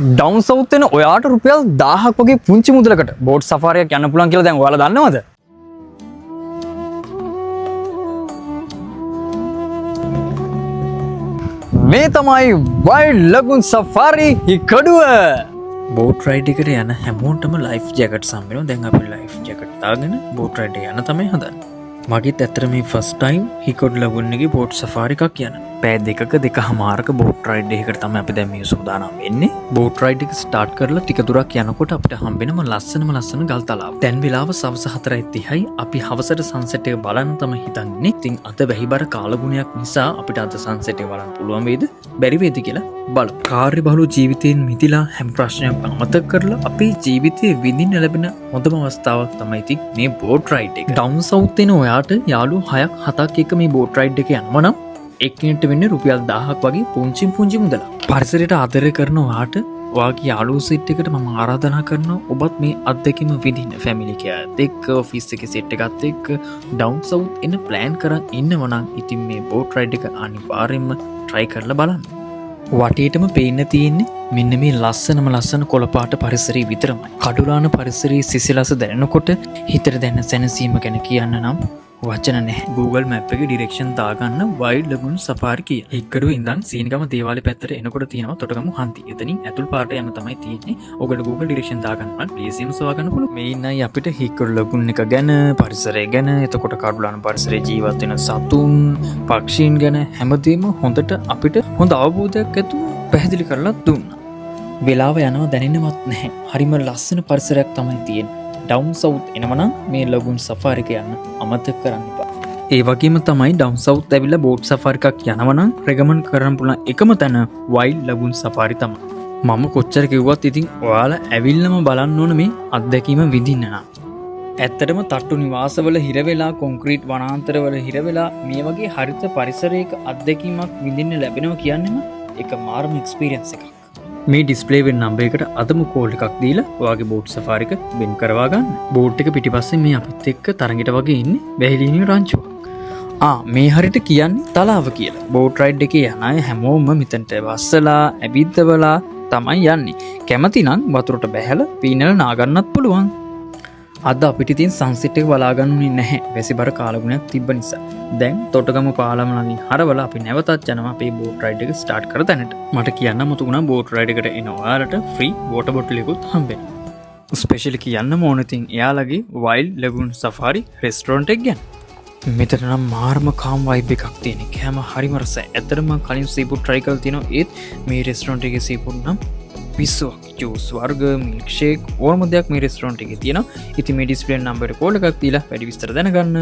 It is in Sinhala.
ඩවුන් සවුත් වෙන ඔයාට රුපියල් 1000ක් වගේ පුංචි මුදලකට බෝට් සෆාරියක් යන්න පුළුවන් කියලා දැන් ඔයාලා දන්නවද? මේ තමයි වයිල්ඩ් ලගුන් සෆාරි හිකඩුව. බෝට් රයිඩ් එකට යන හැමෝටම ලයිෆ් ජැකට්ස් හම්බ වෙනවා. දැන් අපි ලයිෆ් ජැකට් දාගෙන බෝට් රයිඩ් එක යන තමයි හදන්නේ. මගෙත් ඇත්තට මේ ෆස්ට් ටයිම් හිකොඩ් ලගුන් එකේ බෝට් සෆාරි එකක් යන. පැය දෙකක දෙකහමාරක බෝට් රයිඩ් එකකට තමයි අපි දැන් මේ සූදානම් වෙන්නේ. බෝට් රයිඩ් එක ස්ටාර්ට් කරලා ටික දුරක් යනකොට අපිට හම්බෙනම ලස්සනම ලස්සන ගල් තලාව. දැන් වෙලාව සවස 4:30යි. අපි හවසට සන්සෙට් එක බලන්න තමයි හිතන්නේ. ඉතින් අද වැහිබර කාලගුණයක් නිසා අපිට අද සන්සෙට් එක බලන්න පුළුවන් වේද බැරි වේද කියලා බලමු. කාර්යබහුල ජීවිතයෙන් මිදිලා හැම ප්‍රශ්නයක්ම අමතක කරලා අපේ ජීවිතේ විඳින්න ලැබෙන හොඳම අවස්ථාවක් තමයි ඉතින් මේ බෝට් රයිඩ් එක. ඩවුන් සවුත් එන ඔයාට යාළුවෝ 6ක් 7ක් එක්ක මේ බෝට් රයිඩ් එක යනවා නම් එක්කෙනෙක්ට වෙන්නේ රුපියල් 1000ක් වගේ පුංචි පුංචි මුදලක්. පරිසරයට ආදරය කරන ඔයාට ඔයාගේ යාළුවෝ සෙට් එකට මම ආරාධනා කරනවා ඔබත් මේ අත්දැකීම විඳින්න. ෆැමිලි එකත් එක්ක, ඔෆිස් එකේ සෙට් එකත් එක්ක ඩවුන් සවුත් එන්න ප්ලෑන් කරන් ඉන්නවා නම් ඉතින් මේ බෝට් රයිඩ් එක අනිවාර්යෙන්ම ට්‍රයි කරලා බලන්න. වටේටම පේන්න තියෙන්නේ මෙන්න මේ ලස්සනම ලස්සන කොළපාට පරිසරය විතරමයි. කඩුලාන පරිසරයේ සිසිලස දැනෙනකොට හිතට දැනෙන සැනසීම ගැන කියන්න නම් වචන නැහැ. Google Map එකේ ඩිරෙක්ෂන් දාගන්න වයිල්ඩ් ලගුන් සෆාරි කියලා. හික්කඩුව ඉඳන් සීනිගම දේවාලේ පැත්තට එනකොට තියෙනවා තොටගමු හන්දි. එතනින් ඇතුල් පාරට යන්න තමයි තියෙන්නේ. ඔයගොල්ලෝ Google direction දාගන්න නම් ලේසියෙන්ම සොයාගන්න පුළුවන්. මේ ඉන්නයි අපිට හික්කඩු ලගුන් එක ගැන, පරිසරය ගැන, එතකොට කඩුලාන පරිසරයේ ජීවත් වෙන සතුන්, පක්ෂීන් ගැන හැමදේම හොඳට අපිට හොඳ අවබෝධයක් ඇතුව පැහැදිලි කරලා දුන්නා. වෙලාව යනවා දැනෙන්නවත් නැහැ. හරිම ලස්සන පරිසරයක් තමයි තියෙන්නේ. ඩවුන් සවුත් එනවනම් මේ ලගුන් සෆාරි එක යන්න අමතක කරන්න එපා. ඒ වගේම තමයි ඩවුන් සවුත් ඇවිල්ලා බෝට් සෆාරි එකක් යනවනම් රෙකමන්ඩ් කරන්න පුළුවන් එකම තැන වයිල්ඩ් ලගුන් සෆාරි තමයි. මම කොච්චර කිව්වත් ඉතින් ඔයාලා ඇවිල්ලාම බලන්න ඕන මේ අත්දැකීම විඳින්න නම්. ඇත්තටම තට්ටු නිවාසවල හිර වෙලා, කොන්ක්‍රීට් වනාන්තරවල හිර වෙලා මේ වගේ හරිත පරිසරයක අත්දැකීමක් විඳින්න ලැබෙනවා කියන්නෙම ඒක මාරම එක්ස්පීරියන්ස් එකක්. මේ ඩිස්ප්ලේ වෙන නම්බර් එකට අදම කෝල් එකක් දීලා ඔයාගේ බෝට් සෆාරි එක වෙන් කරවා ගන්න. බෝට් එක පිටිපස්සේ මේ අපිත් එක්ක තරඟට වගේ ඉන්නේ වැහිලිනිය රංචුවක්. මේ හරියට කියන්නේ තලාව කියලා. බෝට් රයිඩ් එකේ යන අය හැමෝම මෙතනට වස්සලා ඇවිද්දවලා තමයි යන්නේ. කැමති නම් වතුරට බැහැලා පීනලා නාගන්නත් පුළුවන්. අද අපිට ඉතින් සන්සෙට් එක බලා ගන්න උනේ නැහැ. වැසිබර කාලගුණයක් තිබ්බ නිසා. දැන් තොටගම පාලම ළඟින් හරවලා අපි නැවතත් යනවා අපේ බෝට් රයිඩ් එක ස්ටාර්ට් කර තැනට. මට කියන්න අමතක වුණා, බෝට් රයිඩ් එකට එන ඔයාලට ෆ්‍රී වෝටර් බොටල් එකකුත් හම්බ වෙනවා. ස්පෙෂලි කියන්න ඕන ඉතින් එයාලගේ වයිල්ඩ් ලගුන් සෆාරි රෙස්ටෝරන්ට් එක ගැන. මෙතන නම් මාරම කාම් වයිබ් එකක් තියෙන. කෑම හරිම රසයි. ඇත්තටම මං කලින් සීෆුඩ් ට්‍රයි කරලා තියෙනවා. ඒත් මේ රෙස්ටෝරන්ට් එකේ සීෆුඩ් නම් පිස්සුවක්. ජූස් වර්ග, මිල්ක් ෂේක් ඕනම දෙයක් මේ රෙස්ටෝරන්ට් එකේ තියෙනවා. ඉතින් මේ ඩිස්ප්ලේ නම්බර් එකට කෝල් එකක් දීලා වැඩි විස්තර දැනගන්න.